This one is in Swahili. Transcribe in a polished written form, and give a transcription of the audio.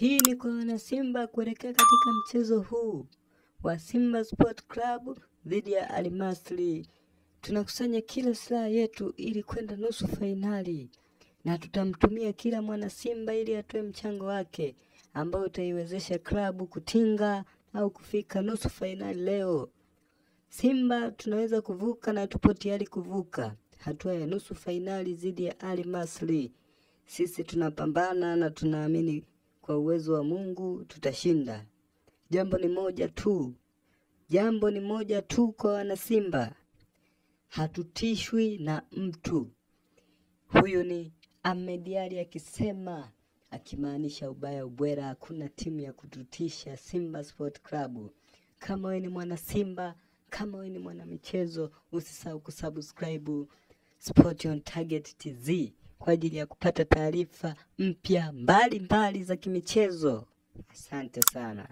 Hii ni kwa wanasimba kuelekea katika mchezo huu wa Simba Sport Club dhidi ya Al Masry. Tunakusanya kila silaha yetu ili kwenda nusu fainali, na tutamtumia kila mwana Simba ili atoe mchango wake ambao utaiwezesha klabu kutinga au kufika nusu fainali leo. Simba tunaweza kuvuka na tupo tayari kuvuka hatua ya nusu fainali dhidi ya Al Masry. Sisi tunapambana na tunaamini kwa uwezo wa Mungu tutashinda. Jambo ni moja tu, jambo ni moja tu kwa wanasimba, hatutishwi na mtu. Huyu ni Ahmed Ally akisema, akimaanisha ubaya ubwera, hakuna timu ya kututisha Simba Sport Club. Kama wewe ni mwana Simba, kama wewe ni mwana michezo, usisahau kusubscribe Sport on Target TZ kwa ajili ya kupata taarifa mpya mbalimbali za kimichezo. Asante sana.